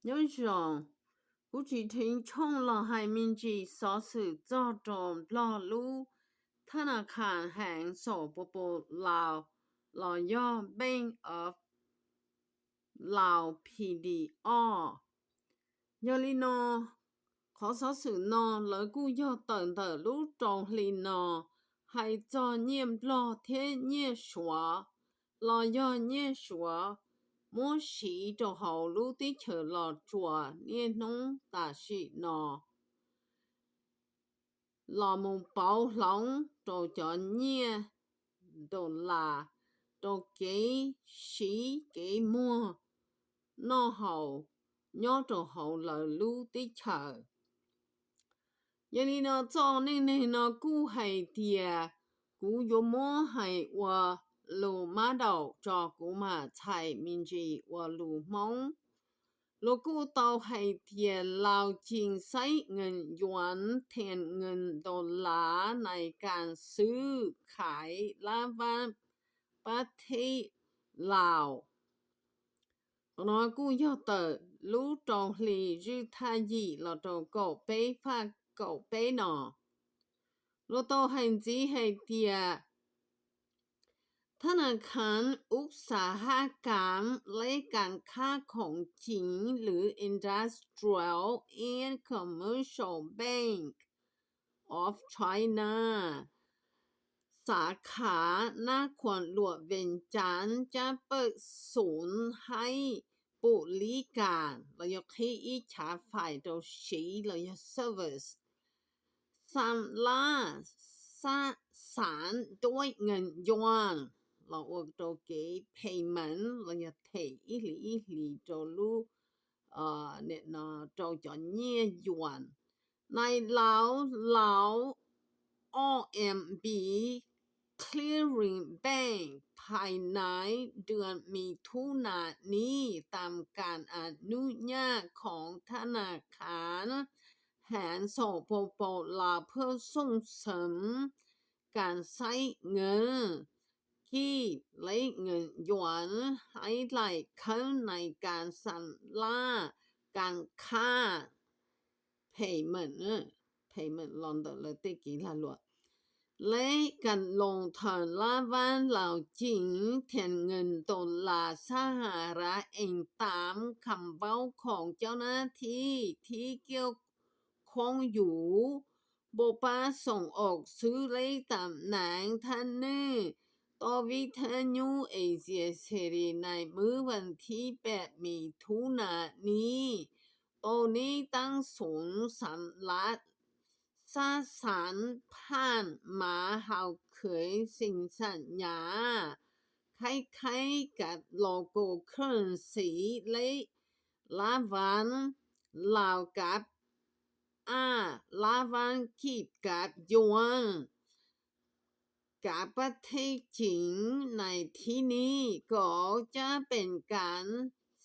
Nyob zoo, kuv tsis dheev tshooj los hais me ntsis xov xwm txog rau Nplog lub thab na khas heev saum pos pos Laus los yog Bank of Laos P D O. Yog li no, qhov xov xwm no lawv kuj yog tawm ntawm lub rau hli no hais txog nyiaj Nplog thiab nyiaj Suav los yog nyiaj Suav muab siv rau hauv lub teb chaws Los Tsuas niaj hnub tam sim no los mus pauv hloov rau cov nyiaj dollar rau kev siv kev muag noj haus nyob rau hauv lawv lub teb chaws. Yog li no txoj neej neeg no kuj hais tias kuv yuav muab hais ua lus mab daum tso, kuv mam txhais me ntsis ua lus Hmoob. Luag kuj tau hais tias Laus Cing xaib ngees yuav thiaj ngees dollar nais kas xwb khaiv lab vab pab thib Laus. Qhov no kuj yog tawm lub rau hli zwj thaj yim los rau kaum peb faj kaum peb no. Luag tau hais ntxiv hais tias ธนาคารอุตสาหกรรม และการค้าของจีน หรือ Industrial and Commercial Bank of China สาขานครหลวงเวียงจันทน์ จะเปิดศูนย์ให้บริการ los yog qhib ib chav fais rau siv los yog service สำหรับ สะ- สารด้วยเงินหยวน los ua rau kev payment los yog them ib hlis ib hlis rau lub rau cov nyiaj yuan nais laus laus O M B Clearing Bank ภายในเดือนมิถุนายนนี้ ตามการอนุญาตของธนาคารแห่งสปปลาว เพื่อส่งเสริมการใช้เงินกีบและเงินหยวนให้ไหลเข้าในการชำระ การค้า payment, payment los ntawm lawv tej kev lag luam และการลงทุนระหว่างลาวจีน แทนเงินดอลลาร์สหรัฐ เองตามคำเว้าของเจ้าหน้าที่ที่เกี่ยวข้องอยู่ บอกว่าส่งออกชื่อและตำแหน่งท่านหนึ่งต่อวิทยุเอเชียเสรีในมื้อวันที่แปดมิถุนายนนี้ ตอนนี้ตั้งศูนย์สำหรับสสารผ่านมาเฮาเคยเซ็นสัญญาคล้ายๆกับโลโก้เครื่องสีและระหว่างลาวกับอาระหว่างกีบกับหยวน กับประเทศจีนในที่นี้ก็จะเป็นการ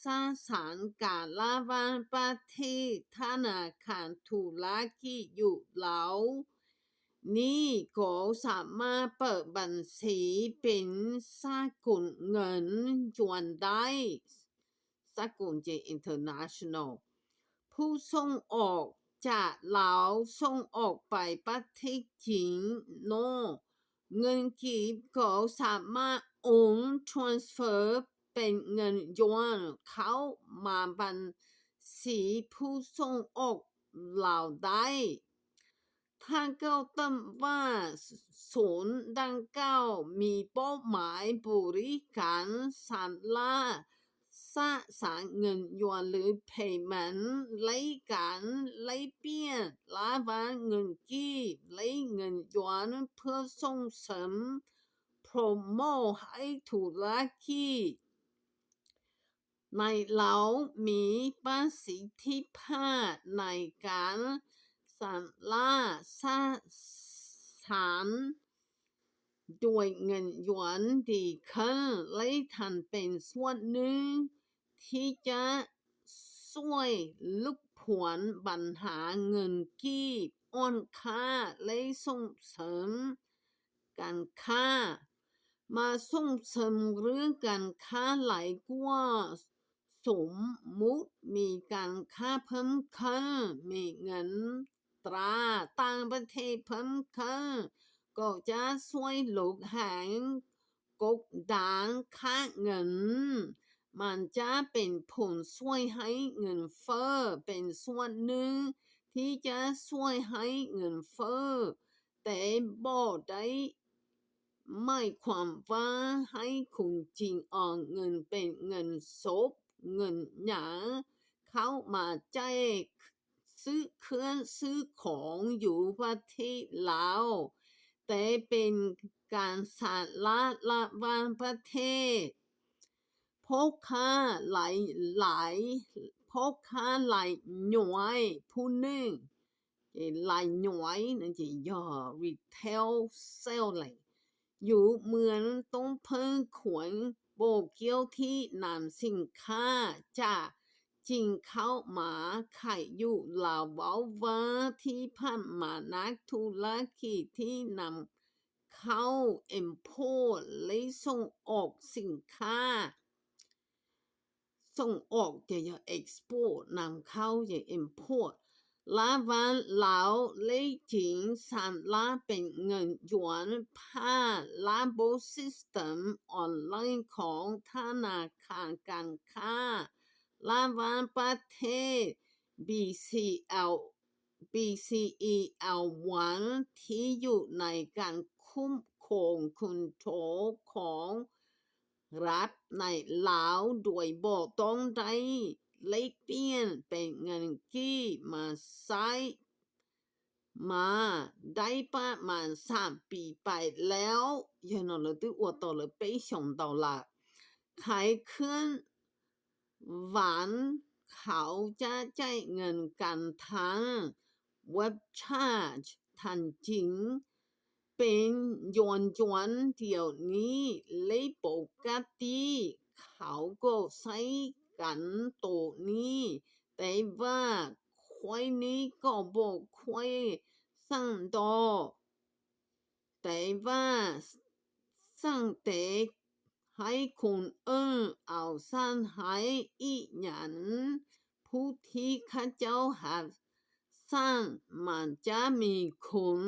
สสารการระหว่างประเทศ ธนาคารธุรกิจอยู่ลาว นี่ก็สามารถเปิดบัญชีเป็นสกุลเงินหยวนได้ สกุลเจ international ผู้ส่งออกจากลาวส่งออกไปประเทศจีนนอก เงินกีบก็สามารถโอน transfer เป็นเงินหยวนเข้ามาบัญชีผู้ส่งออกลาวได้ ท่านก็เติมว่าศูนย์ดังกล่าวมีเป้าหมายบริการสำหรับสสารเงินหยวนหรือ payment และการแลกเปลี่ยนระหว่างเงินกีบและเงินหยวนเพื่อส่งเสริม promote ให้ธุรกิจ ในลาวมีประสิทธิภาพในการชำระสสารด้วยเงินหยวนดีขึ้น และท่านเป็นส่วนหนึ่งที่จะช่วยลดผลปัญหาเงินกีบอ่อนค่า และส่งเสริม การค้า มาส่งเสริมเรื่องการค้าหลายกว่า ส สมมุติมีการค้าเพิ่มขึ้น มีเงินตราต่างประเทศเพิ่มขึ้น ก็จะช่วยลดแรงกดดันค่าเงิน มันจะเป็นผลช่วยให้เงินเฟ้อเป็นส่วนหนึ่งที่จะช่วยให้เงินเฟ้อ แต่บ่ได้หมายความว่าให้คุณจึงเอาเงินเป็นเงินสดเงินหยางเข้ามาแจกซื้อเครื่องซื้อของอยู่ประเทศลาว แต่เป็นการสลัดระหว่างประเทศ พ่อค้าหลายหลายพ่อค้าหลายหน่วยผู้หนึ่ง หลายหน่วย นั่นจะย่อ retail selling อยู่เมือง东喷 แขวงโบเกี้ยวที่นำสินค้าจากจีนเข้ามาขายอยู่ลาวเว้าว่าที่ผ่านมานักธุรกิจที่นำเข้า import และส่งออกสินค้า ส่งออก จะย่อ export นำเข้า จะ import ระหว่างลาวและจีนชำระเป็นเงินหยวนผ่านระบบ system ออนไลน์ของธนาคารการค้าระหว่างประเทศ บีซีแอล บีซีอีแอลวัน ที่อยู่ในการคุ้มครอง control ของรัฐในลาว โดยบ่ต้องได้แลกเปลี่ยนเป็นเงินกีบมาใช้ มาได้ประมาณสามปีไปแล้ว Yog no lawv twb ua tau lawv peb xyoos ntau lawm. ขายเครื่อง หวาน เขาจะจ่ายเงินการทาง web charge ทางจีน เป็นหยวนหยวนเดี๋ยวนี้ และปกติเขาก็ใช้กันตัวนี้ แต่ว่าควยนี้ก็บอกควยสั่งต่อ แต่ว่าสั่งแต่ให้คนอื่นเอาสั่งให้อีกอย่าง ผู้ที่เขาเจ้าหาสั่ง มันจะมีคน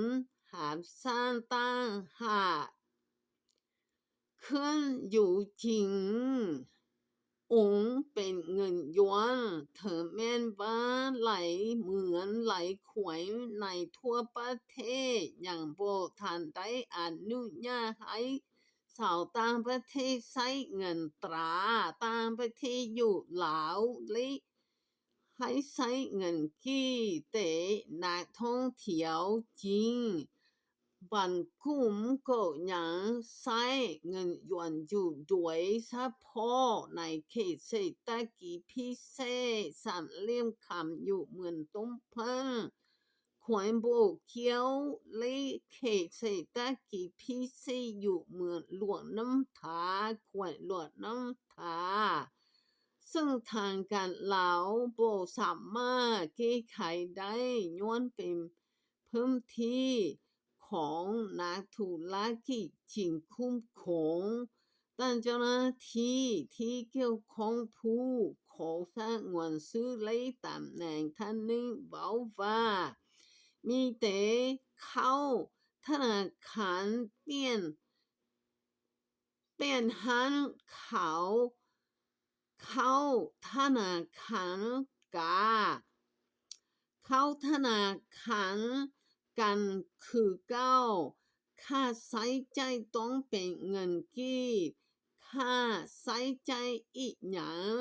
หาสั่งต่างหาก เครื่องอยู่จริง โอนเป็นเงินหยวน ถึงแม้ว่าหลายเมืองหลายแขวงในทั่วประเทศยังบ่ทันได้อนุญาตให้ชาวต่างประเทศใช้เงินตราต่างประเทศอยู่แล้ว และให้ใช้เงินกีบ แต่นักท่องเที่ยวจีน บางกลุ่มก็ยังใช้เงินหยวนอยู่ โดยเฉพาะในเขตเศรษฐกิจพิเศษสามเหลี่ยมคำ อยู่เมืองต้นเพิ่ง แขวงบ่อเกี้ยว และเขตเศรษฐกิจพิเศษอยู่เมืองหลวงน้ำทา แขวงหลวงน้ำทา ซึ่งทางการลาวบ่สามารถแก้ไขได้ ย้อนเป็นพื้นที่ของนักธุรกิจจีนคุ้มครอง 但เจ้าหน้าที่ที่เกี่ยวข้องผู้ขอสงวนชื่อและตำแหน่งท่านหนึ่งเว้าว่า มีแต่เข้าธนาคารเปลี่ยน เปลี่ยนหั้นเขา เข้าธนาคารกา เข้าธนาคารกันคือเก่า ค่าใช้จ่ายต้องเป็นเงินกีบ ค่าใช้จ่ายอีกอย่าง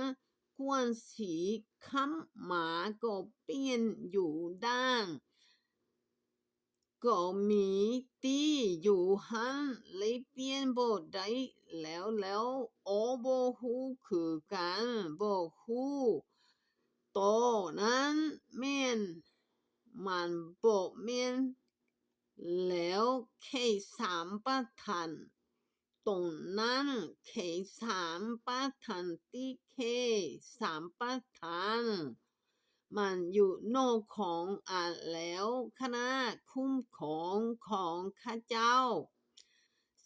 กวนสีค้ำหมาก็เปลี่ยนอยู่ด้าน ก็มีตี้อยู่หั้น เลยเปลี่ยนบ่ได้แล้วแล้ว โอ บ่ฮู้คือกัน บ่ฮู้ โตนั้นแม่น มันบ่แม่นแล้ว เขตสามประธาน ตรงนั้น เขตสามประธาน ตี้เขตสามประธาน มันอยู่นอกของอันแล้ว คณะคุ้มครองของข้าเจ้า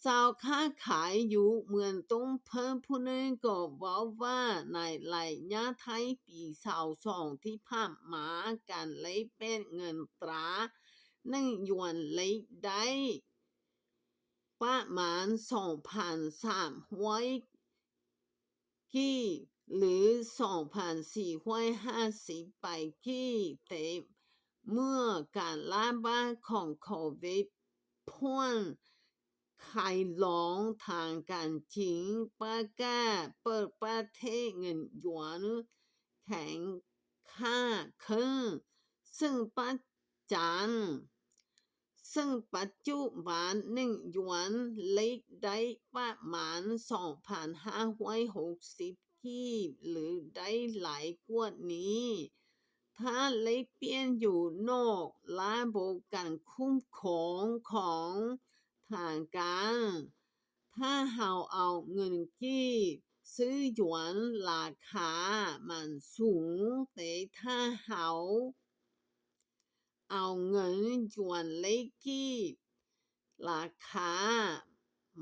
Txaus khab khaiv yus muas toob phab phub neeb kom vauv vaj naim laim nyab thaib pis xaus xoom tib phaj mav kas lev peb ngees tav neej yuam lev daib pab mav xoom phav xam huaib kij lwm xoom phav xim huaib haj xiv pais kij tes muaj kas lab npab khoom khaum vev phuaj khais loov thav kas ceev pab kaj pawj pab theb ngees yuav kheev khaj kheeb xeej pab caav xeej pav cuj vav neej yuav leb daib pab mav xoom phav hab huaib hauv xiv kij lwm daib laiv kuaj niv thab leb piab yus noj lab npau kas khub khoov khoov thav kas thab hau aus ngees kij xwb yuav las khav mam xoom tes thab hau aus ngees yuav leb kij las khav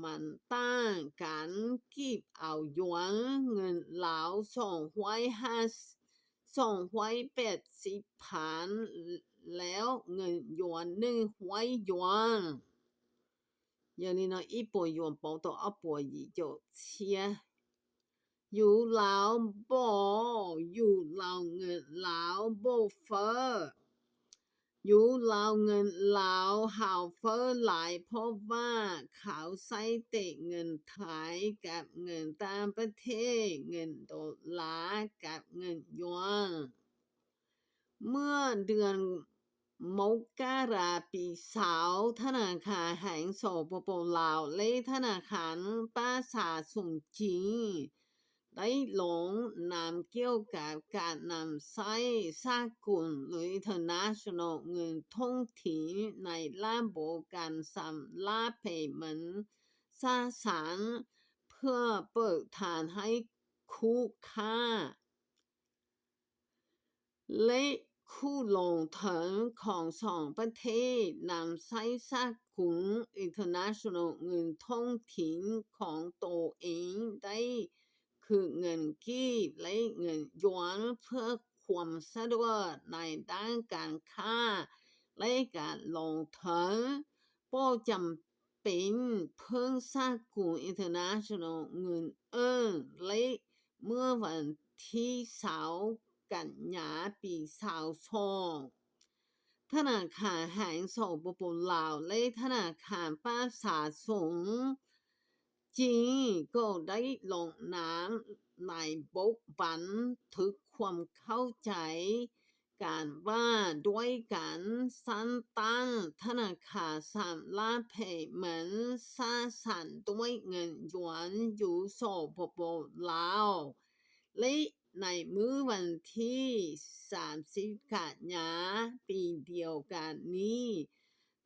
mam taaj kas kij aus yuav ngees laus xoom huaib haj xoom huaib peb xiv phav laus ngees yuav neej huaib yuav. Yog li no ib puas yuav pauv tau ob puas yim caum txhiab. Yus laus npauj, yus laus ngees laus npauj fawb. Yus laus ngees laus haus fawb lais phob vaj khaus xaib tes ngees thaiv kam ngees tag pab thej ngees ntaus lav kam ngees yuav. Muaj dua mauv kab ras pis xauv thab nas khas heev saum pos paus laus leb thab nas khas pab xas xoom ceev daib loov nam kiuj kav kam nam xaib xab koom lwm international ngees thoob thiv nais lab npau kas xam lab phem meev xab xav phaj pawm thas haib khub khab leb khuj loos theev khoom xoom pab thej nam xaib xab koom international ngees thoob thiv khoom tus eev daib khwm ngees kij leb ngees yuav phaj khuam xab duaj nais dab kas khab leb kas loos theev poj cam peev pheeb xab koom international ngees eej leb muab vas thib xauv kam nyav pis xauv xoo thab nas khas heev saum pos paus laus leb thab nas khas pab xas xoom ceev kaum daib loos nam nais npauv pav thwv khuam khaub cai kas vaj duab kas xab taab thab nas khas xam lab phem meev xab xam duab ngees yuav yus saum pos paus laus leb nais muab vas thib xas xiv kam nyav pis diaus kam niv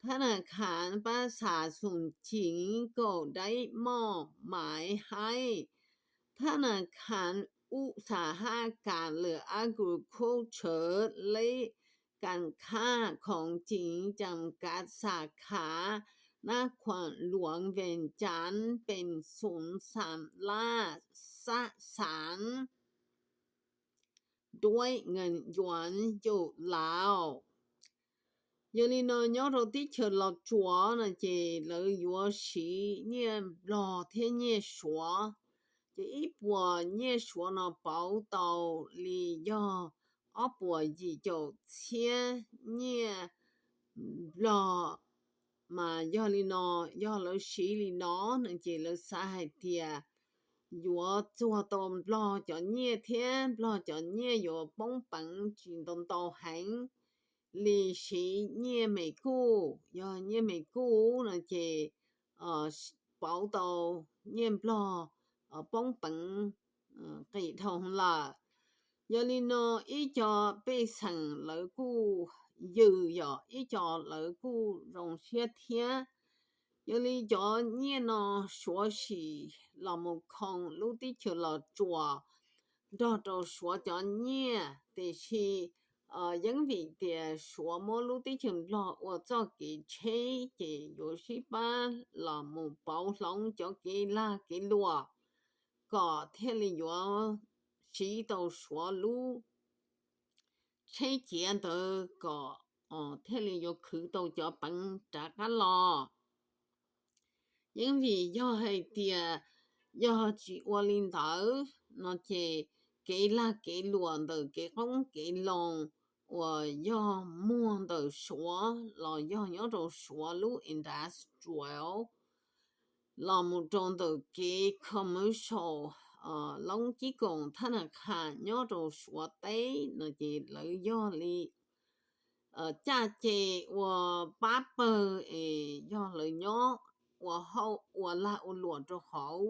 thab nas khas pab xas xoom ceev kaum daib moj maiv haib thab nas khas ub xas hab kas lwm agriculture leb kas khab khoom ceev cam kav xas khav nab khuam luav vees cav pees xoom xam lab xab xav duab ngees yuav yus laus. Yog li no nyob rau teb chaws Los Tsuas no ces lawv yuav siv nyiaj Nplog thiab nyiaj Suav. Ces ib puas nyiaj Suav no pauv tau li yog ob puas yim caum txhiab nyiaj Nplog. Mas yog li no, yog lawv siv li no no ces lawv xav hais tias yuav txuag tau Nplog cov nyiaj thiab Nplog cov nyiaj yuav poob peev tsis ntau ntau heev li siv nyiaj Mes Kuj. Yog nyiaj Mes Kuj no ces pauv tau nyiaj Nplog poob peev qis dhau lawm. Yog li no ib co pej xeem lawv kuj yws yom, ib co lawv kuj zoo siab thiab. Yog li cov nyiaj no Suav sim los mus khoo lub teb chaws Los Tsuas nrog rau Suav cov nyiaj, tiam sis yeeb vim tias Suav muab lub teb chaws Nplog ua txoj kev tsheb ces yuav sib pab los mus pauv hloov cov kev lag kev luam kom thiaj li yuav siv tau Suav lub tsheb ciav ntawd kom thiaj li yuav khwv tau cov peev rov qab los. Yeeb vim yog hais tias yog tsis ua li ntawd no ces kev lag kev luam ntawm kev qoob kev loo uas yog muag ntawm Suav los yog nyob rau Suav lub industrial los mus rau ntawm kev commercial, loob cib koom thab nas khas nyob rau Suav teb no ces lawv yog li caj ces ua pab pawg es yog lawv nyob ua hauj ua lag ua luam rau hauv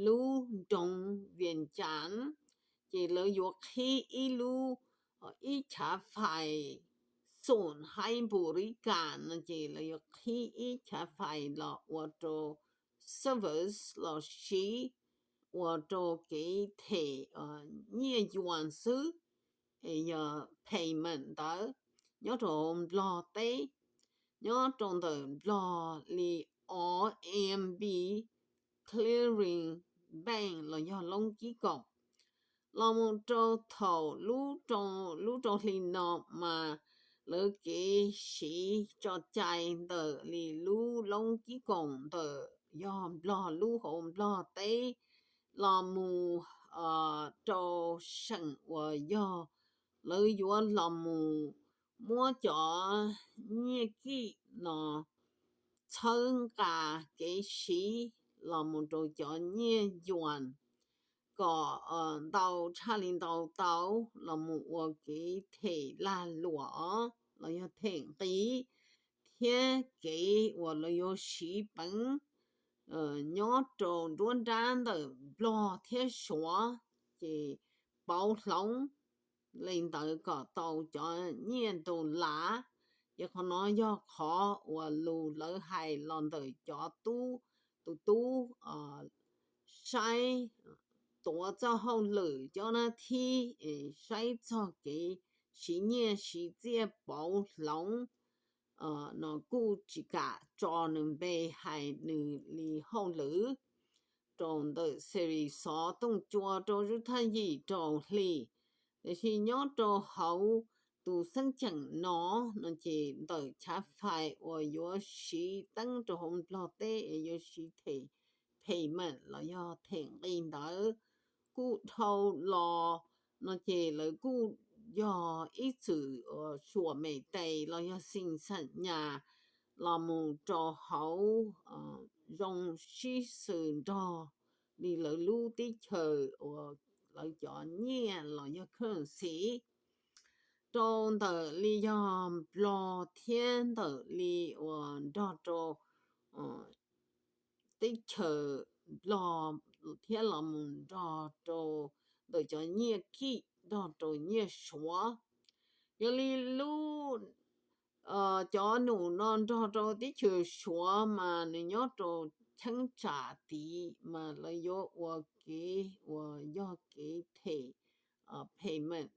lub nroog Vias Cas, ces lawv yuav qhib ib lub, ib chav fais xoom haib npu ri kas no ces lawv yuav qhib ib chav fais los ua rau service los siv ua rau kev them nyiaj yuan xwb, es yog payment ntawd nyob rau Nplog teb, nyob rau ntawm Nplog li O M B Clearing Bank los yog loob cib koom. Los mus rau thaum lub rau hli no mas lawv kev siv tso cai ntawm li lub loob cib koom ntawm yog Nplog lub hauv Nplog teb los mus rau seem uas yog lawv yuav los mus muab cov nyiaj kij no txhawb nqa kev siv los mus rau cov nyiaj yuan kom ntau tshaj li ntau tau los mus ua kev them lag luam los yog them nqi thiab kev uas lawv yuav siv peev nyob rau nruab nrab ntawm Nplog thiab Suav, ces pauv hloov li ntawd kom tau cov nyiaj dollar. Ces qhov no yog qhov uas lus lawv hais los ntawm cov tub, tus tub saib, tuav txoj hauj lwm cov nab thib saib txog kev siv nyiaj siv txiaj pauv hloov no kuj tsis kam tso nws npe hais nws li hauj lwm rau ntawm series xov tooj cua rau zub thaj yim rau hli. Tiam sis nyob rau hauv tus xeeb ceem no, no ces ntawm chav fais uas yuav siv teeb rau hauv Nplog teb es yuav siv them payment los yog them nqi ntawd kuj dhau los no ces lawv kuj yog ib txwm suam mem tes los yog xees xam nyas los mus rau hauv zoo sib xws nrog li lawv lub teb chaws uas lawv cov nyiaj los yog currency rau ntawm li yog Nplog thiab ntawm li uas nrog rau teb chaws Nplog thiab los mus nrog rau ntawm cov nyiaj kij nrog rau nyiaj Suav. Yog li lub cov num no nrog rau teb chaws Suav mas nws nyob rau cheeb tsam tid mas lawv yuav ua kev uas yog kev them payment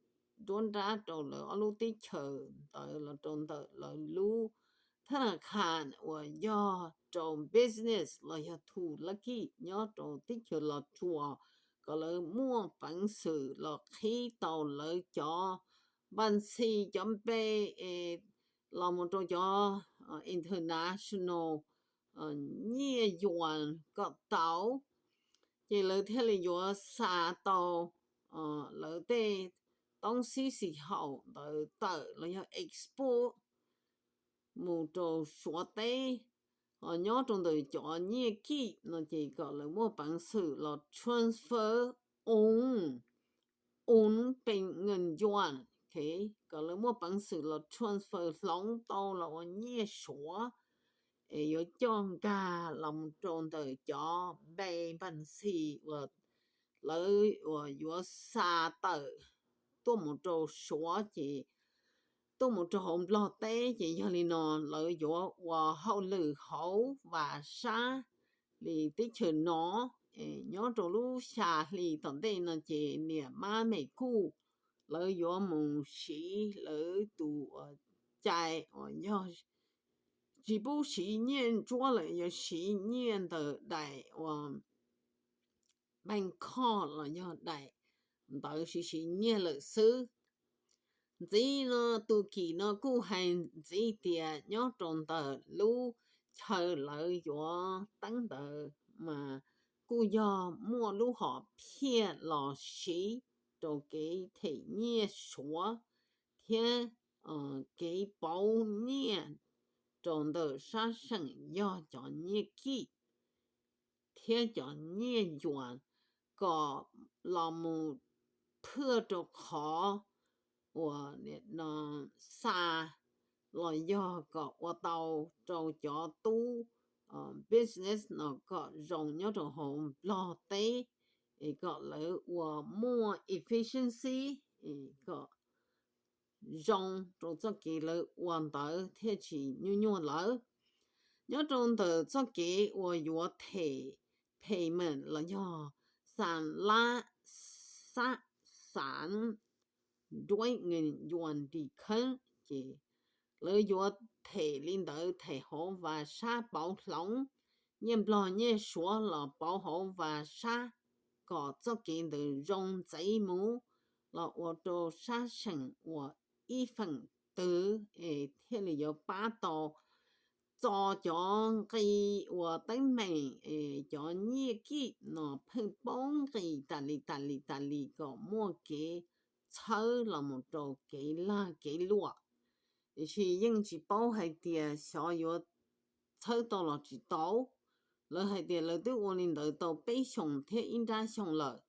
nruab nrab rau lawv ob lub teb chaws ntawd los rau ntawm lawv lub thab nas khas uas yog rau business los yog thu lab kij nyob rau teb chaws Los Tsuas kom lawv muaj peev xwm los qhib tau lawv cov npas xis cov npe los mus rau cov international nyiaj yuan kom tau, ces lawv thiaj li yuav xa tau lawv tej toob xib xis haum ntawd tawm los yog export mus rau Suav teb. Nyob rau ntawm cov nyiaj kij no ces kom lawv muaj peev xwm los transfer owns, owns pes nqes yuan, kom lawv muaj peev xwm los transfer hloov tau los ua nyiaj Suav es yuav coj nkag los mus rau ntawm cov npe npas xis uas lawv uas yuav xa tawm tuaj mus rau Suav ces tuaj mus rau hauv Nplog teb ces yog li no lawv yuav ua hauj lwm hauv vam sab li teb chaws no. Nyob rau lub xya hli tom ntej no ces niam mab Mes Kuj lawv yuav mus siv lawv tus cai uas yog tsis pub siv nyiaj ntsuab lawm, yuav siv nyiaj ntawm daim uas bank card los yog daim ntawv siv siv nyiaj lawm xwb. Ntxiv no tus kim no kuj hais ntxiv tias nyob rau ntawm lub chaw lawv yuav teeb ntawd mas kuj yog muaj lub hom phiaj los siv rau kev them nyiaj suav thiab kev pauv nyiaj rau ntawm sab seem yog cov nyiaj kij thiab cov nyiaj yuas kom los mus phwaj rau qhov uas xa los yog kom ua tau rau cov tub business no kom zoo nyob rau hauv Nplog teb, es kom lawv ua muaj efficiency, kom zoo rau txoj kev lawv ua ntawd thiaj tsis nyuaj nyuaj lawv. Nyob rau ntawm txoj kev uas yuav them payment los yog xav lab xav xav duab yuas dim kheeb ces lawv yuav them li ntawd, them hauv vas sab pauv hloov nyiaj nplog nyiaj suav los pauv hauv vas sab kom txoj kev ntawd zoo ntxiv mus los ua rau sab seem uas ib feem twg es thiaj li yuav pab tau txo cov nqi uas teeb meem es cov nyiaj kij no pheej poob nqis tas li tas li tas li kom muaj kev txhawb los mus rau kev lag kev luam. Tiam sis yeej tsis paub hais tias xyov yuav txhawb tau los tsis tau. Lawv hais tias lawv twb ua li ntawd tau peb xyoos thiab ib nrab xyoo lawm.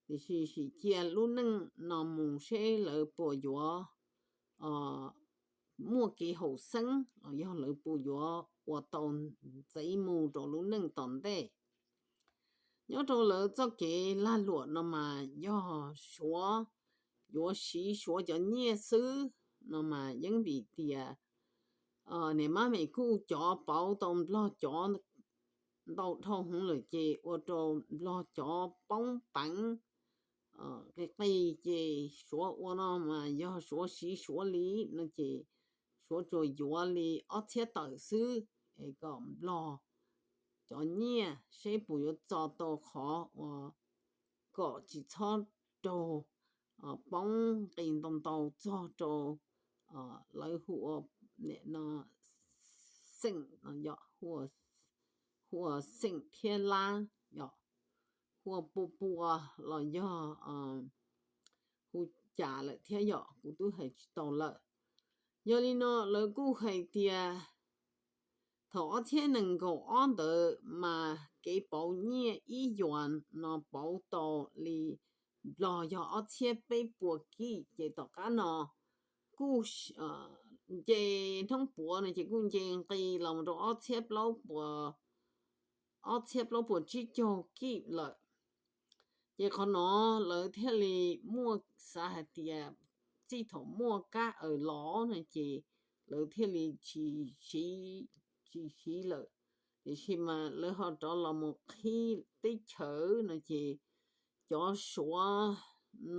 Tiam sis sim cia lub neej no mus seb lawv puas yuav muaj kev haum xeeb los yog lawv puas yuav ua tau ntxiv mus rau lub neej tom ntej. Nyob rau lawv txoj kev lag luam no mas yog suav, yuav siv suav cov nyiaj xwb no mas yeej vim tias niam mab mem kuj cov pauv tau nplog cov ntau dhau hwv lawm ces ua rau nplog cov poob peev qis qis ces suav ua no mas yog suav siv suav li no ces suav tsuas yuav li ob txhiab tawm xwb es kom nplog cov nyiaj seb puas yuav txo tau qhov uas kom tsis txhob raug poob nqis ntau ntau txog rau lawv hu ua xeem, hu ua xeem thiab lab, hu ua pua pua los yog hu cas lawm thiab yom, kuv twb hais tsis tau lawm. Yog li no lawv kuj hais tias thaum ob txhiab nees nkaum ob ntawd mas kev pauv nyiaj ib yuas no pauv tau li nplog yog ob txhiab peb puas kij ces tom qab no kuj nce, hnub puav no ces kuj nce nqis los rau ob txhiab plaub puas, ob txhiab plaub puas tsib caug kij lawm. Ces qhov no lawv thiaj li muaj xav hais tias txij thaum muaj kab aws los no ces lawv thiaj li tsis siv, tsis siv lawm. Tiam sis mas lawv ho rov los mus qhib teb chaws no ces cov suav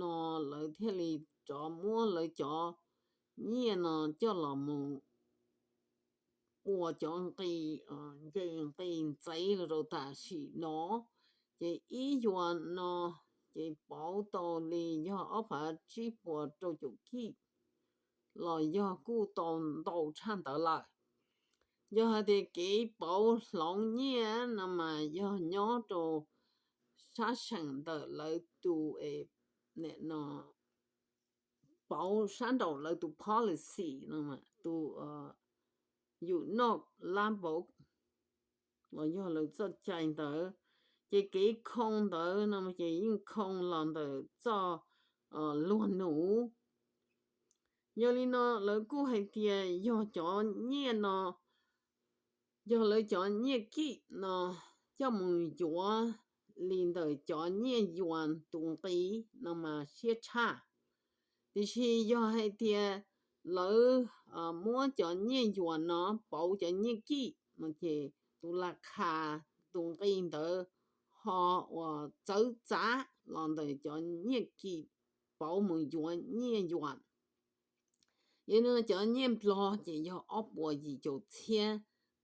no lawv thiaj li rov muab lawv cov nyiaj no coj los mus ua cov nqi, nce nqi ntxiv los rau tam sim no. Ces ib yuas no ces pauv tau li yog ob phav tsib puas rau caum kij los yog kuj tau ntau tshaj ntawd lawm. Yog hais tias kev pauv hloov nyiaj no mas yog nyob rau sab seem ntawm lawv tus, no, pauv sab nraum lawv tus policy no, tus yus noj lab npaum los yog lawv txoj cai ntawd. Ces kev khoo ntawd no ces yeej khoo los ntawm txoj luag num. Yog li no lawv kuj hais tias yog cov nyiaj no, yog lawv cov nyiaj kij no coj mus yuav li ntawm cov nyiaj yuas tus nqi no mas siab tshaj. Tiam sis yog hais tias lawv muab cov nyiaj yuas no pauv cov nyiaj kij no ces tus las khas, tus nqi ntawd ho uas txawv txav los ntawm cov nyiaj kij pauv mus yuav nyiaj yuam. Yog no cov nyiaj nplog ces yog ob puas yim caum txhiab,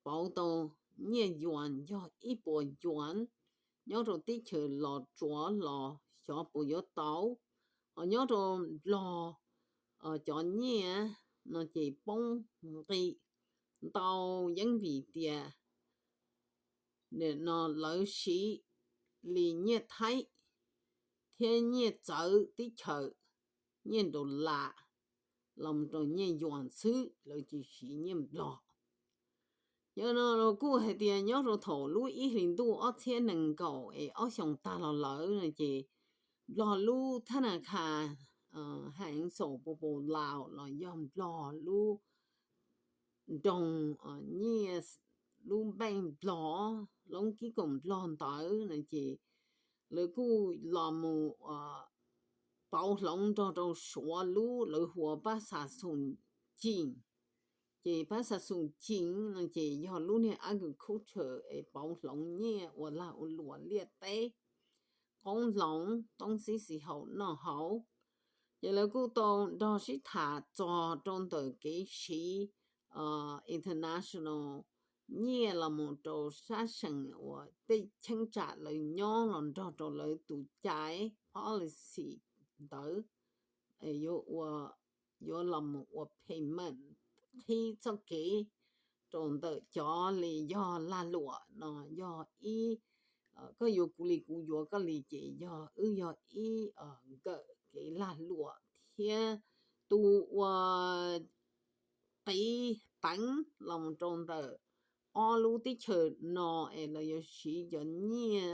pauv tau nyiaj yuam yog ib puas yuam. Nyob rau teb chaws Los Tsuas los xyov puas yuav tau. Ho nyob rau nplog cov nyiaj no ces poob nqi ntau yeeb vim tias no lawv siv li nyiaj thaib thiab nyiaj txawv teb chaws, nyiaj nraus las los rau nyiaj yuam xwb, lawv tsis siv nyiaj nplog. Yog no los kuj hais tias nyob rau thaum lub ib hlis ntuj ob txhiab nees nkaum es ob xyoos tag los lawm no ces nplog lub thab na kha, ha xaus pau pau laus los yog nplog lub nroog nyiaj, lub npeej nplog, loob kib koom nplog ntawd no ces lawv kuj los mus pauv hloov nrog rau Suav lub lawv hu ua pab xa xum cim. Ces pab xa xum cim no ces yog lub niag agriculture es pauv hloov nyiaj ua lag ua luam liaj teb, qoob loo, toob txib xis haum noj haus. Ces lawv kuj tau nrog sib tham txog rau ntawm kev siv international nyiaj los mus rau sab seem uas tej cheeb tsam lawv nyob los nrog rau lawv tus cai policy ntawd yuav los mus ua payment, qhib txoj kev rau ntawm cov li yog lag luam no yog ib, koj yuav kuv li kuv yuav koj li ces yog wb yog ib nkawm kev lag luam thiab tus ua qiv peev los mus rau ntawm ob lub teb chaws no es lawv yuav siv cov nyiaj